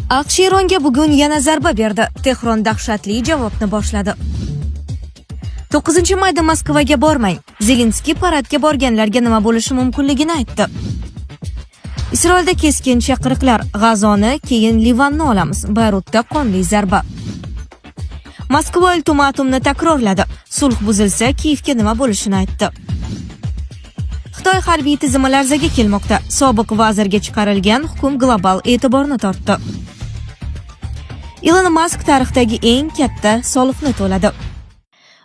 AQSh Eronga bugun yana zarba berdi. Tehron dahshatli javobni boshladi. 9-mayda Moskvaga bormang. Zelenskiy paradga borganlarga nima bo'lishi mumkinligini aytdi. Isroilda keskin chaqiriqlar. G'azoni, keyin Livanni olamiz. Bayrutda qonli zarba. Moskva ultimatumni takrorladi. Sulh buzilsa, Kiyevga nima bo'lishini aytdi. Xitoy harbiy tizimi larzaga kelmoqda. Sobiq vazirga chiqarilgan hukm global e'tiborni tortdi. Ilon Mask tarixdagi eng katta soliqni to'ladi.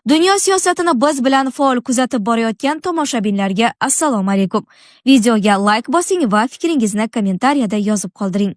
Dunyo siyosatini biz bilan faol kuzatib borayotgan tomoshabinlarga assalomu alaykum. Videoga like bosing va fikringizni kommentariyada yozib qoldiring.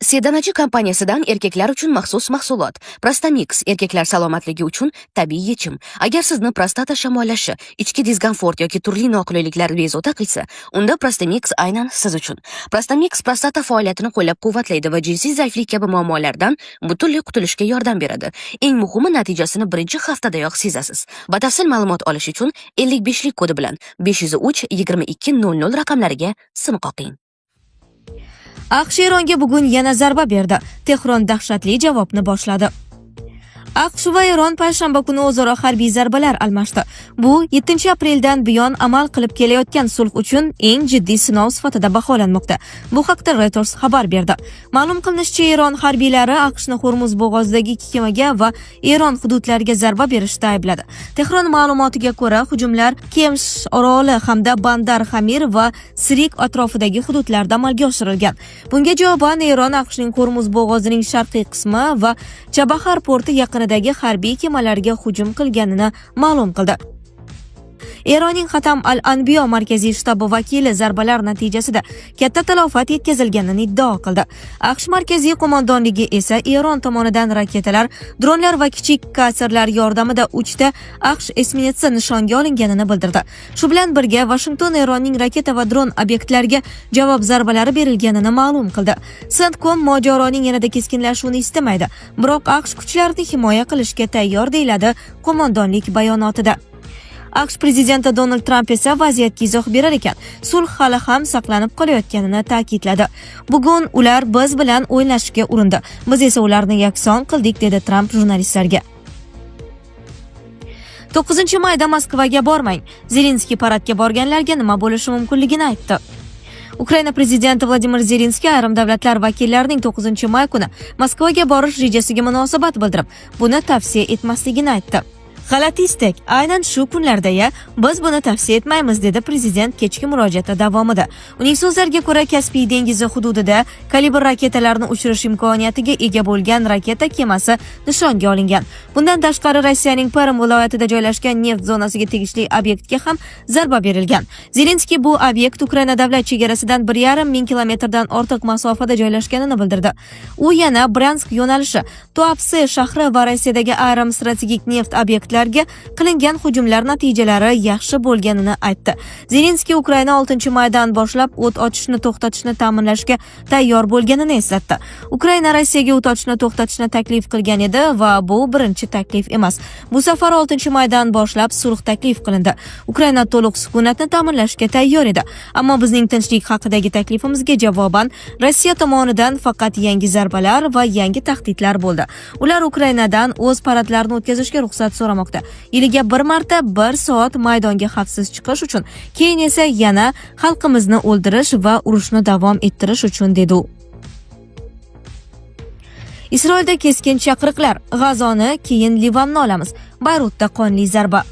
Sedanachi kompaniyasidan erkaklar uchun maxsus mahsulot Prostamix erkaklar salomatligi uchun tabiiy yechim. Agar sizni prostata shamollashi, ichki diskomfort yoki turli noqulayliklar bezovta qilsa, unda Prostamix aynan siz uchun. Prostamix prostata faoliyatini qo'llab-quvvatlaydi va jinsiy zaiflik kabi muammolardan butunlay qutulishga yordam beradi. Eng muhimi, natijasini birinchi haftadayoq sezasiz. Batafsil ma'lumot olish uchun 55 lik kodi bilan 503 22 00 raqamlariga sim qoqing. AQSh Eronga bugun yana zarba berdi. Tehron dahshatli javobni boshladi. AQSh va Eron payshanba kuni o'zaro harbiy zarbalar almashdi. Bu 7-apreldan buyon amal qilib kelayotgan sulh uchun eng jiddiy sinov sifatida baholanmoqda. Bu haqda Reuters xabar berdi. Ma'lum qilinishicha, Eron harbiylari AQShni Hormuz bo'g'ozidagi ikki kemaga va Eron hududlariga zarba berishda aybladi. Tehron ma'lumotiga ko'ra, hujumlar Kemsh oroli hamda Bandar Hamir va Sirik atrofidagi hududlarda amalga oshirilgan. Bunga javoban Eron AQShning Hormuz bo'g'ozining sharqiy qismi va Chabahar porti yaqinidagi harbiy kemalarga hujum qilganini ma'lum qildi. Eronning Xatam al-Anbiyo markaziy shtabi vakili zarbalar natijasida katta talofat yetkazilganini iddao qildi. AQSh markaziy qo'mondonligi esa Eron tomonidan raketalar, dronlar va kichik katerlar yordamida 3 ta AQSh esminetsi nishonga olinganini bildirdi. Shu bilan birga Vashington Eronning raketa va dron obyektlariga javob zarbalari berilganini ma'lum qildi. CENTCOM mojaroning yanada keskinlashuvini istamaydi, biroq AQSh kuchlarini himoya qilishga tayyor, deyiladi qo'mondonlik bayonotida. AQSh prezidenti Donald Tramp esa vaziyatga izoh berar ekan, sulh hali ham saqlanib qolayotganini ta'kidladi. "Bugun ular biz bilan o'ynashga urindi. Biz esa ularni yakson qildik", dedi Tramp jurnalistlarga. 9-mayda Moskvaga bormang. Zelenskiy paradga borganlarga nima bo'lishi mumkinligini aytdi. Ukraina prezidenti Vladimir Zelenskiy ayrim davlatlar vakillarining 9-may kuni Moskvaga borish rejasiga munosabat bildirib, buni tavsiya etmasligini aytdi. "G'alati istak, aynan shu kunlarda-ya, biz buni tavsiya etmaymiz", dedi prezident kechki murojaati davomida. Uning so'zlariga ko'ra, Kaspiy dengizi hududida Kalibr raketalarini uchirish imkoniyatiga ega bo'lgan raketa kemasi nishonga olingan. Bundan tashqari, Rossiyaning Perm viloyatida joylashgan neft zonasiga tegishli obyektga ham zarba berilgan. Zelenskiy bu obyekt Ukraina davlat chegarasidan 1,5 ming kilometrdan ortiq masofada joylashganini bildirdi. U yana Bryansk yo'nalishi, Tuapse shahri va Rossiyadagi ayrim strategik neft obyektlariga qilingan hujumlar natijalari yaxshi bo'lganini aytdi. Zelenskiy Ukraina 6-maydan boshlab o't ochishni to'xtatishni ta'minlashga tayyor bo'lganini eslatdi. Ukraina Rossiyaga o't ochishni to'xtatishni taklif qilgan edi va bu birinchi taklif emas. Bu safar 6-maydan boshlab sulh taklif qilindi. Ukraina to'liq sukunatni ta'minlashga tayyor edi. Ammo bizning tinchlik haqidagi taklifimizga javoban Rossiya tomonidan faqat yangi zarbalar va yangi tahdidlar bo'ldi. Ular Ukrainadan o'z paradlarini o'tkazishga ruxsat so'ramoqda. Yiliga bir marta bir soat maydonga xavfsiz chiqish uchun, keyin esa yana xalqimizni o'ldirish va urushni davom ettirish uchun, dedi u. Isroilda keskin chaqiriqlar. G'azoni, keyin Livanni olamiz. Bayrutda qonli zarba.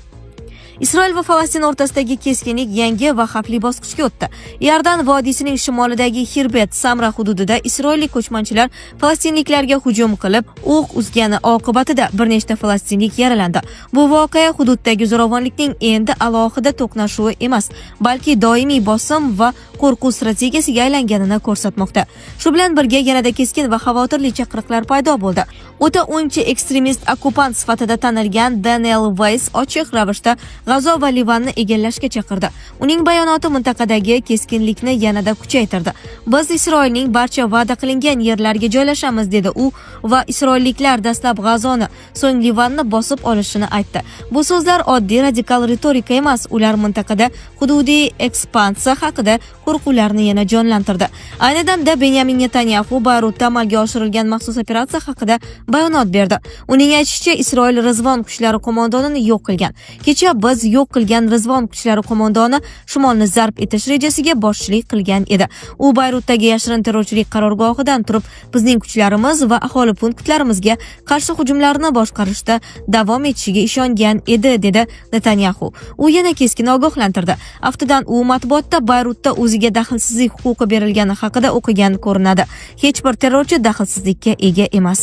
Isroil va Falastin o'rtasidagi keskinlik yangi va xavfli bosqichga o'tdi. Iordan vodiysining shimolidagi Xirbet Samra hududida isroillik ko'chmanchilar falastinliklarga hujum qilib, o'q uzgani oqibatida bir nechta falastinlik yaralandi. Bu voqea hududdagi zo'ravonlikning endi alohida to'qnashuvi emas, balki doimiy bosim va qo'rquv strategiyasiga aylanganini ko'rsatmoqda. Shu bilan birga yanada keskin va xavotirli chaqiriqlar paydo bo'ldi. O'ta o'ngchi ekstremist okkupant sifatida tanilgan Daniel Weiss ochiq ravishda G'azo va Livanni egallashga chaqirdi. Uning bayonoti mintaqadagi keskinlikni yanada kuchaytirdi. Biz Isroilning barcha va'da qilingan yerlariga joylashamiz, dedi u va isroilliklar dastlab G'azoni, so'ng Livanni bosib olishini aytdi. Bu so'zlar oddiy radikal ritorika emas, ular mintaqada hududiy ekspansiya haqida qo'rquvlarni yana jonlantirdi. Ayni damda Benyamin Netanyaxu Bayrutda amalga oshirilgan maxsus operatsiya haqida bayonot berdi. Uning aytishicha, Isroil Rizvon kuchlari qo'mondonini yo'q qilgan. Kecha biz yo'q qilgan Rizvon kuchlari qo'mondoni shimolni zarb etish rejasiga boshchilik qilgan edi. U Bayrutdagi yashirin terrorchilik qarorgohidan turib, bizning kuchlarimiz va aholi punktlarimizga qarshi hujumlarni boshqarishda davom etishiga ishongan edi, dedi Netanyaxu. U yana keskin ogohlantirdi. Aftidan u matbuotda Bayrutda o'ziga daxlsizlik huquqi berilgani haqida o'qigan ko'rinadi. Hech bir terrorchi daxlsizlikka ega emas.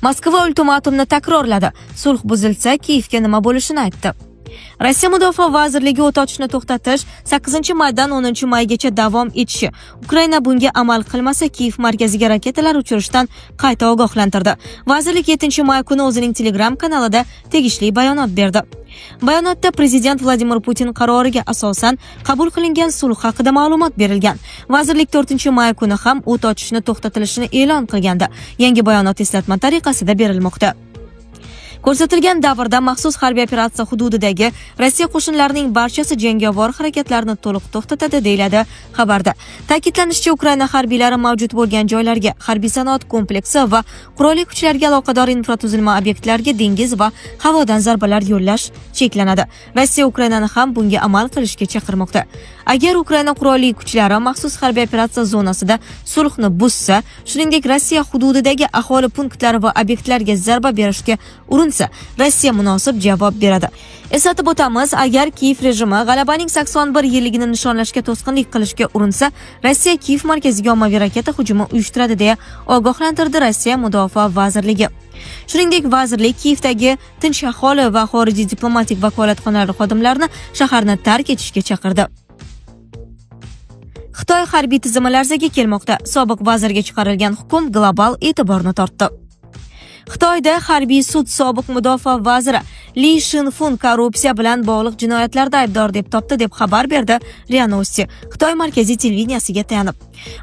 Moskva ultimatumni takrorladi. Sulh buzilsa, Kiyevga nima bo'lishini aytdi. Rossiya Mudofaa vazirligi o't ochishni to'xtatish 8-maydan 10-maygacha davom etishi, Ukraina bunga amal qilmasa, Kiyev markaziga raketalar uchirishdan qayta ogohlantirdi. Vazirlik 7-may kuni o'zining Telegram kanalida tegishli bayonot berdi. Bayonotda prezident Vladimir Putin qaroriga asosan qabul qilingan sulh haqida ma'lumot berilgan. Vazirlik 4-may kuni ham o't ochishni to'xtatilishini e'lon qilgandi. Yangi bayonot eslatma tariqasida berilmoqda. Ko'rsatilgan davrda maxsus harbiy operatsiya hududidagi Rossiya qo'shinlarining barchasi jangovar harakatlarni to'liq to'xtatadi, deyiladi xabarda. Ta'kidlanishicha, Ukraina harbiylari mavjud bo'lgan joylarga, harbiy sanoat kompleksi va qurolli kuchlarga aloqador infratuzilma obyektlariga dengiz va havodan zarbalar yo'llash cheklanadi. Rossiya Ukrainani ham bunga amal qilishga chaqirmoqda. Agar Ukraina qurolli kuchlari maxsus harbiy operatsiya zonasida sulhni buzsa, shuningdek Rossiya hududidagi aholi punktlari va obyektlariga zarba berishga urinsa, Rossiya munosib javob beradi. Eslatib o'tamiz, agar Kiyev rejimi g'alabaning 81 yilligini nishonlashga to'sqinlik qilishga urinsa, Rossiya Kiyev markaziga ommaviy raketa hujumi uyushtiradi, deya ogohlantirdi Rossiya Mudofaa vazirligi. Shuningdek, vazirlik Kiyevdagi tinch aholi va xorijiy diplomatik vakolatxonalari xodimlarini shaharni tark etishga chaqirdi. Xitoy harbiy tizimi larzaga kelmoqda. Sobiq vazirga chiqarilgan hukm global e'tiborni tortdi. Xitoyda harbiy sud sobiq mudofaa vaziri Li Shinfun korrupsiya bilan bog'liq jinoyatlarda aybdor deb topdi, deb xabar berdi RIA Novosti, Xitoy markaziy televideniyasiga tayanib.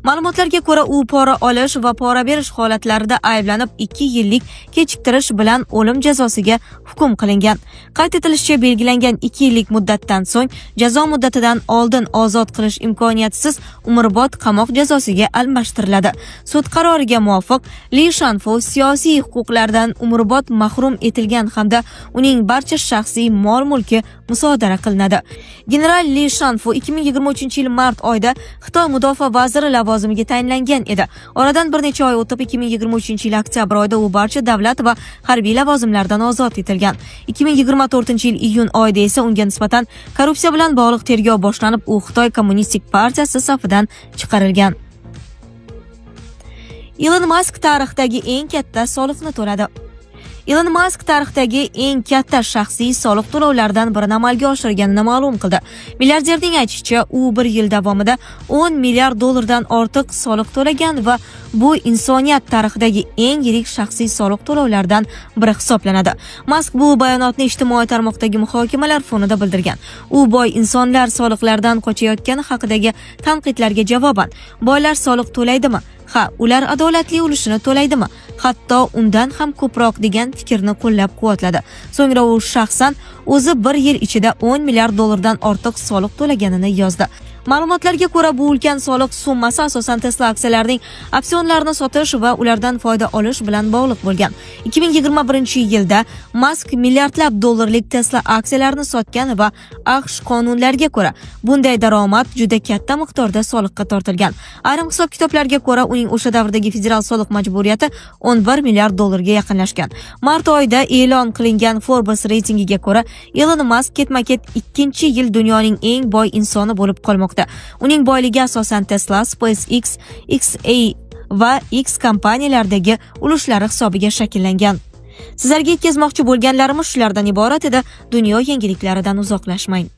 Ma'lumotlarga ko'ra, u pora olish va pora berish holatlarida ayblanib, 2 yillik kechiktirish bilan o'lim jazosiga hukm qilingan. Qayd etilishicha, belgilangan 2 yillik muddatdan so'ng jazo muddatidan oldin ozod qilish imkoniyatisiz umrbod qamoq jazosiga almashtiriladi. Sud qaroriga muvofiq, Li Shanfu siyosiy huquqlardan umrbod mahrum etilgan hamda uning barcha shaxsiy mol-mulki musodara qilinadi. General Li Shanfu 2023-yil mart oyida Xitoy mudofaa vaziri lavozimiga tayinlangan edi. Oradan bir necha oy o'tib 2023-yil oktyabr oyida u barcha davlat va harbiy lavozimlardan ozod etilgan. 2024-yil iyun oyida esa unga nisbatan korrupsiya bilan bog'liq tergov boshlanib, u Xitoy Kommunistik partiyasi safidan chiqarilgan. Ilon Mask tarixdagi eng katta soliqni to'ladi. Ilon Mask tarixdagi eng katta shaxsiy soliq to'lovlaridan birini amalga oshirganini ma'lum qildi. Milliarderning aytishicha, u bir yil davomida 10 milliard dollardan ortiq soliq to'lagan va bu insoniyat tarixidagi eng yirik shaxsiy soliq to'lovlaridan biri hisoblanadi. Mask bu bayonotni ijtimoiy tarmoqdagi muhokamalar fonida bildirgan. U boy insonlar soliqlardan qochayotgani haqidagi tanqidlarga javoban, boylar soliq to'laydimi? Ha, ular adolatli ulushini to'laydimi? Hatto undan ham ko'proq degan fikrni qo'llab-quvvatladi. So'ngra u shaxsan o'zi bir yil ichida 10 milliard dollardan ortiq soliq to'laganini yozdi. Ma'lumotlarga ko'ra, bu ulkan soliq summasi asosan Tesla aksiyalarining opsionlarini sotish va ulardan foyda olish bilan bog'liq bo'lgan. 2021-yilda Mask milliardlab dollarlik Tesla aksiyalarini sotgan va AQSh qonunlariga ko'ra bunday daromad juda katta miqdorda soliqqa tortilgan. Ayrim hisob-kitoblarga ko'ra, uning o'sha davrdagi federal soliq majburiyati 11 milliard dollarga yaqinlashgan. Mart oyida e'lon qilingan Forbes reytingiga ko'ra, Elon Mask ketma-ket 2-yil dunyoning eng boy insoni bo'lib qolmoqda. Uning boyligi asosan Tesla, SpaceX, XA va X kompaniyalaridagi ulushlari hisobiga shakllangan. Sizlarga yetkazmoqchi bo'lganlarimiz shulardan iborat edi. Dunyo yangiliklaridan uzoqlashmang.